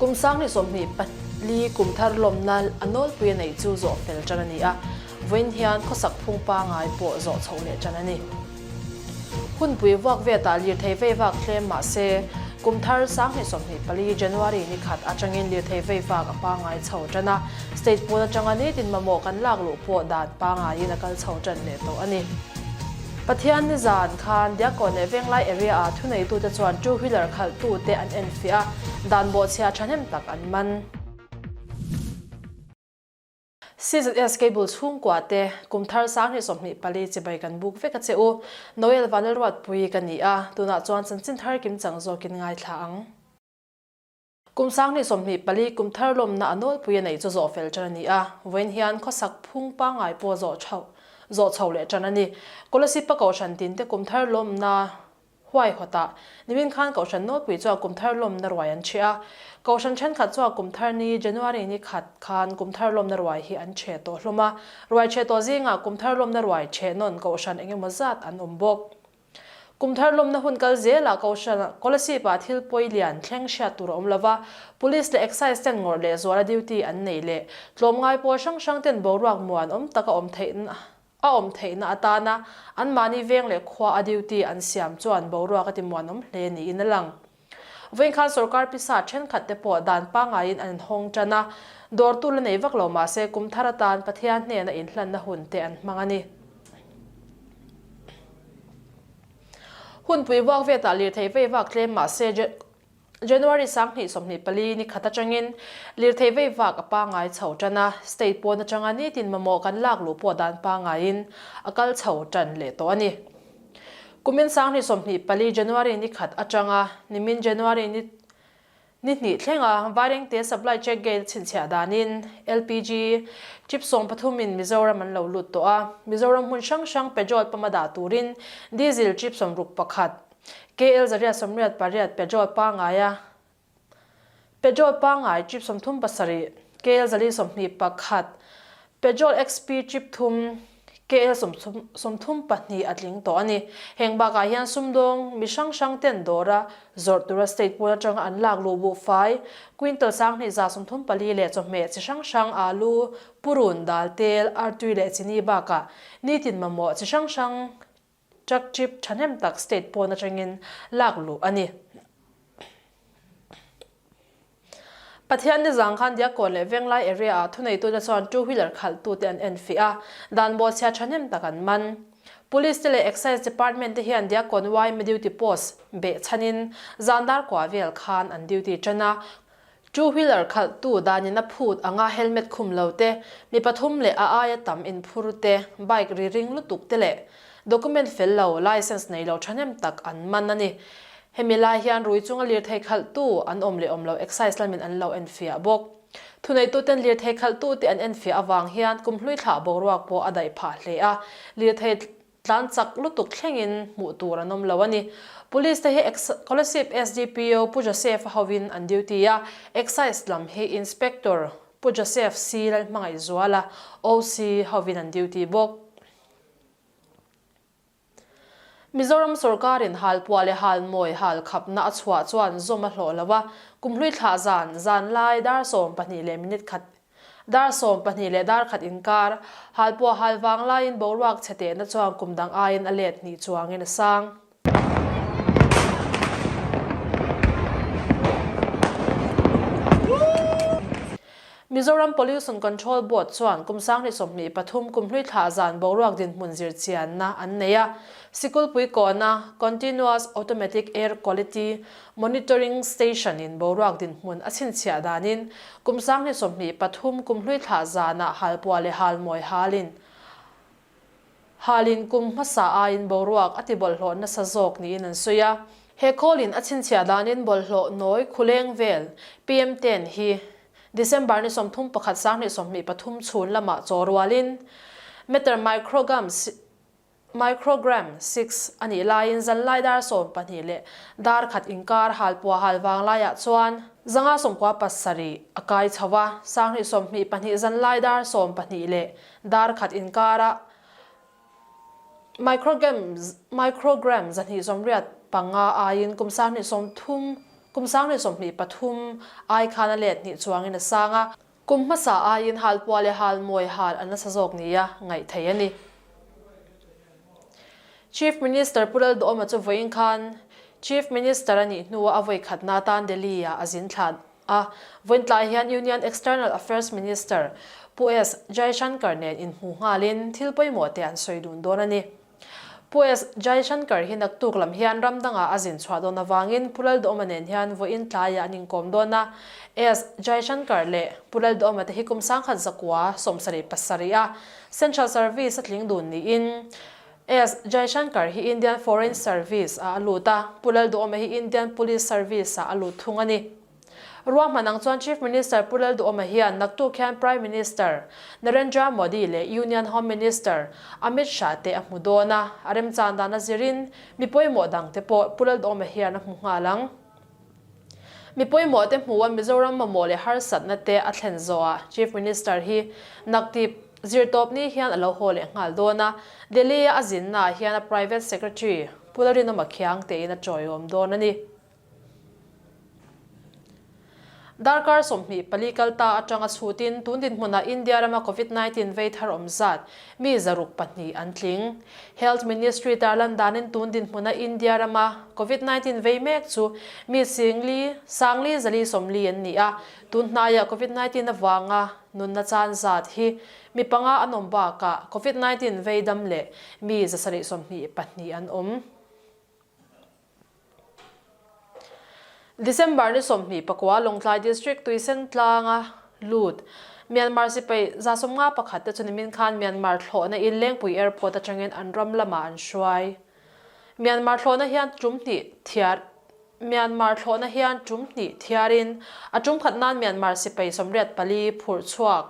Kum 2024 kum thar lawmna a nawlpui a neih chu zawh fel tan a ni a, vawiin hian khawsak phung pangai pawh zawh chhoh leh tan a ni. Hunpui vuak vetah lirthei vei vak tlem mah se, kum thar 2024 January ni khat atangin lirthei vei vak a pangai chho tan a, state pawn atanga nitin mamawh kan lak luh pawh dan pangaiin a kal chho tan leh tawh a ni. Pathian nizan khan Diakkawn leh Venglai area-a thuneitute chuan two wheeler khalhtute an enfiah a, dan bawhchhia thahnem tak an man. CZS Cable chhungkua te kum thar 2024 chibai kan buk vek a che u. Noel Vanlalruatpui ka ni a, tunah chuan chanchin thar kim chang zawkin ngaithla ang. Kum 2024 kum thar lawmna a nawlpui a neih chu zawh fel tan a ni a, vawiin hian khawsak phung pangngai pawh zawh chhoh zawh chho leh tan a ni. Kolasib-a kohhran tin te kum thar lawmna huaihawtah nimin khan kohhran nawlpui chuan kum thar lawmna ruai an chhe a. Kohhran thenkhat chuan kum thar ni January ni khat khan kum thar lawmna ruai hi an chhe tawh hlawm a. Ruai chhe tawh zingah kum thar lawmna ruai chhe nawn kohhran engemaw zat an awm bawk. Kum thar lawmna hun kal zelah Kohhran Kolasib-ah thil pawi lian thleng hriat tur a awm lova, Police leh Excise ten ngawrh leh zuala duty an nei leh tlawmngai pawl hrang hrang ten boruak muan awm tak a awm theihna a awm theihna atana anmahni veng leh khua a duty an siam chuan boruak a ti muanawm hle niin a lang. Vawiin khan sorkar pisa thenkhat te pawh dan pangaiin an hawng tan a, dawrtu la nei vak lo mahse kum thar atan Pathian hnena inhlanna hun te an hmang a ni. Hunpui vuak vetah lirthei vei vak tlem mahse January 2024 ni khat atangin lirthei vei vak a pangai chho tan a, state pawn atanga nitin mamawh kan lak luh pawh dan pangaiin a kal chho tan leh tawh a ni. Kumin 2024 January ni khat atanga nimin January ni ni hnih thlenga Vairengte Supply Check Gate a chhinchhiah danin LPG chip 13 in Mizoram an lo lut tawh a, Mizoram hmun hrang hrang petrol pump a dah turin diesel chip 61, KL 188 petrol pangaia petrol pangai chip 37, KL 421, petrol XP chip thum, KL 32 a tling tawh a ni. Heng bakah hian sumdawng mi hrang hrang ten dawra zawrh tura state pawn atanga an lak luh buhfai, quintal 2134 leh chawhmeh chi hrang hrang alu, purun, dal tel, artui leh chini bakah nitin mamawh chi hrang hrang truck trip thahnem tak state pawn atangin lak luh a ni. Pathian ni zang khan Diakkawn leh Venglai area-ah thuneitute chuan two wheeler khalhtute an enfiah a, dan bawhchhia thahnem tak an man. Police te leh Excise Department te hian Diakkawn yma duty post beh chhanin zan dar kua vel khan an duty tan a. Two wheeler khalhtu danin a phut anga helmet khum lo te, mi pathum leh a aia tam inphur te, bike ri ring lutuk te leh document fel lo, licence nei lo thahnem tak an man a ni. Hemi lai hian rui chunga lirthei khalhtu an awm leh awm lo excise lamin an lo enfiah bawk. Thuneituten lirthei khalhtute an enfiah avang hian kumhlui thlah boruak pawh a daih phah hle a, lirthei tlan chak lutuk thlengin hmuh tur an awm lo a ni. Police te hi Kolasib SDPO Pu Joseph a hovin an duty a, excise lam hi Inspector Pu Joseph C Lalhmangaihzuala, OC, hovin an duty bawk. Mizoram sorkarin halpuah leh halmawi hal khapna a chhuah chuan zawm a hlawh lo a, kumhlui thlah zan, zan lai dar 12 leh minute khat, dar 12 leh dar khat inkar, halpuah hal vang laiin boruak chhe tehna chuan kum dang aiin a let hnih chuangin a sang. Mizoram Pollution Control Board chuan kum 2023 kumhlui thlah zan boruak dinhmun zirchianna an nei a, Sikulpui kawna Continuous Automatic Air Quality Monitoring Station in boruak dinhmun a chhinchhiah danin kum 2023 kumhlui thlah zanah halpuah leh halmawi halin halin kum hmasa aiin boruak a ti bawlhhlawh nasa zawk niin an sawi a. He khawlin a chhinchhiah danin bawlhhlawh nawi khuleng vel PM ten hi December ni 31 2023 chhun lamah chaw rualin meter microgam microgram six a nih laiin zanlai dar 12 leh dar khat inkar halpuah hal vang laiah chuan 597 a kai chho a, 2022 zanlai dar 12 leh dar khat inkarah microgram microgram 285 aiin kum 2030. Kum 2023 ai khan a let hnih chuangin a sang a. Kum hmasa aiin halpuah leh halmawi hal a nasa zawk nia ngaih theih a ni. Chief Minister Pu Lalduhawma chu vawiin khan Chief Minister a nih hnuah a vawi khatna atan Delhi-ah a zin thla a. Vawiin tlai hian Union External Affairs Minister Pu S Jaishankar nen inhmu nghalin thil pawimawh te an sawi dun dawn a ni. Pu S. Jaishankar hi naktuk lam hian ram dangah a zin chhuah dawn avangin Pu Lalduhawma nen hian vawiin tlaiah an inkawm dawn a. S. Jaishankar leh Pu Lalduhawma te hi kum 1907 77 a Central Service a tling dun niin S. Jaishankar hi Indian Foreign Service ah a lut a, Pu Lalduhawma hi Indian Police Service ah a lut thung a ni. Ruahman ang chuan Chief Minister Pu Lalduhawma hian naktuk hian Prime Minister Narendra Modi leh Union Home Minister Amit Shah te a hmu dawn a, a remchan dan a zirin mi pawimawh dang te pawh Pu Lalduhawma hian a hmu nghal ang. Mi pawimawh te hmu a Mizoram mamawh leh harsatna te a thlen zawhah Chief Minister hi naktip zirtawpni hian a lo haw leh nghal dawn a, Delhi-a a zinnaah hian a Private Secretary Pu Lalrinawma Khiang tein a tawiawm dawn a ni. Darkar 24 kal ta atanga chhutin tun dinhmunah India rama Covid 19 vei thar awm zat mi 602 an tling. Health Ministry tarlan danin tun dinhmuna India rama Covid 19 vei mek chu mi singli sangli 440 an ni a, tun hnaiah Covid 19 avanga nunna chan zat hi mi panga an awm bakah Covid 19 vei dam leh mi 722 an awm. December ni 29 Lawngtlai District Tuisen tlanga lut Myanmar sipai 51 te chu nimin khan Myanmar thlawhna in Lengpui Airport atangin an ram lamah an hruai. Myanmar thlawhna hian tum hnih thiar Myanmar thlawhna hian tum hnih thiarin a tum khat nan Myanmar sipai 84 phurh chhuak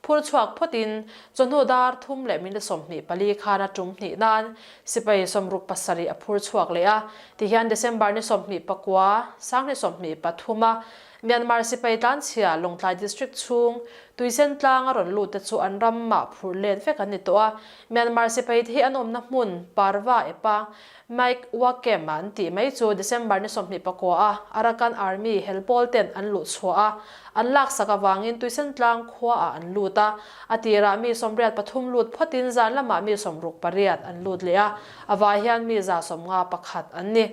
Phur chhuak phawtin chawhnu dar thum leh minute 24 khan a tum hnih nan sipai 67 a phur chhuak leh a. Tihian December ni 29, 2023 a Myanmar sipai tlanchhia Lawngtlai District chhung Tuisen tlang a rawn lut te chu an ram mah phurh let vek an ni tawh a. Myanmar sipai te hi an awmna hmun Parva epa Mike Wakem an tih mai chu December ni 29 a Arakan Army hel pawl ten an luh chhuah a, an laksak avangin Tuisentlang khua ah an lut a, a tirah mi 83 lut phawtin zan lamah mi 68 an lut leh a, a vai hian mi 151 an ni.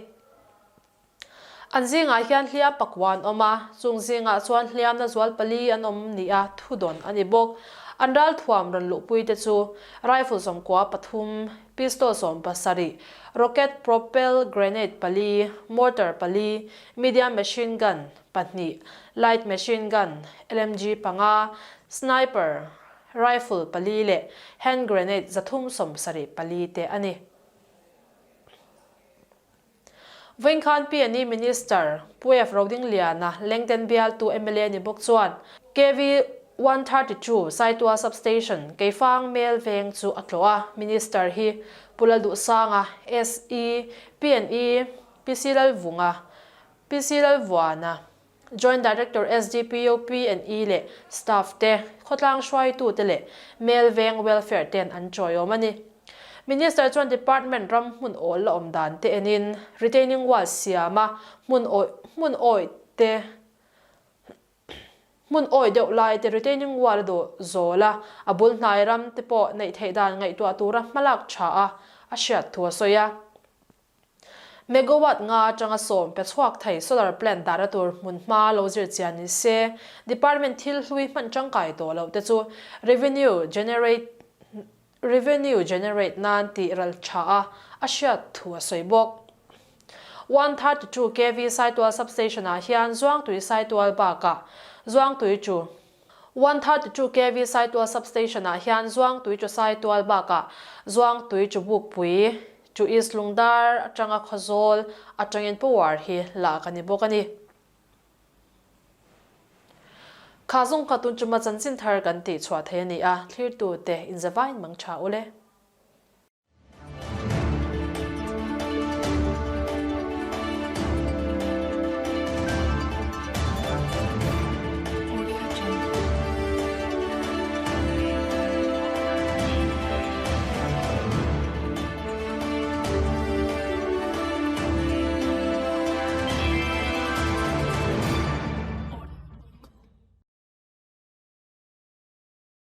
An zingah hian hliam pakua an awm a, chung zingah chuan hliamna zual pali an awm nia thudawn a ni bawk. An ralthuam rawn luhpui te chu rifle 93, pistol 70, rocket propel grenade pali, mortar pali, medium machine gun pahnih, light machine gun, LMG, panga, sniper rifle pali leh hand grenade 374 te a ni. Vawinkhan PNE Minister Pu F Rodingliana Lengden bialtu mla ni bawk chuan KV 132 Saitual Substation Keifang Mel veng chu a tlawh a, Minister hi Pu Lalduhsanga, SE, PNE, PC Lalvunga, PC Lalvuana, Joint Director SDPO P&E leh staff te, khawtlang hruaitute leh Mel Veng Welfare ten an chawiawm a ni. Minister chuan Department ram hmun awl la awm dan te enin retaining wall siama hmun awi hmun awi te hmun awi deuh lai te retaining wall a dawh zawl a, a bul hnai ram te pawh neih theih dan ngaihtuah tura hmalak tha a a hriat thu a sawi a. Megawatt nga atanga sawm pe chhuak thei solar plant dahna tur hmun hma lo zir chian ni se, department thil hlui hman tangkai tawh loh te chu revenue generate revenue generate nan tih ral tha a a hriat thu a sawi bawk. 132 kv Saitual Substation ah hian Zuangtui Saitual bakah Zuangtui chu 132 kv Saitual Substation ah hian Zuangtui chu Saitual bakah Zuangtui chu Bukpui chu East Lungdar atanga Khawzawl atangin power hi lak a ni bawk a ni. Kha zawng kha tun chuma chanchin thar kan tih chhuah thei a ni a, thlirtute inzavain mang tha ule.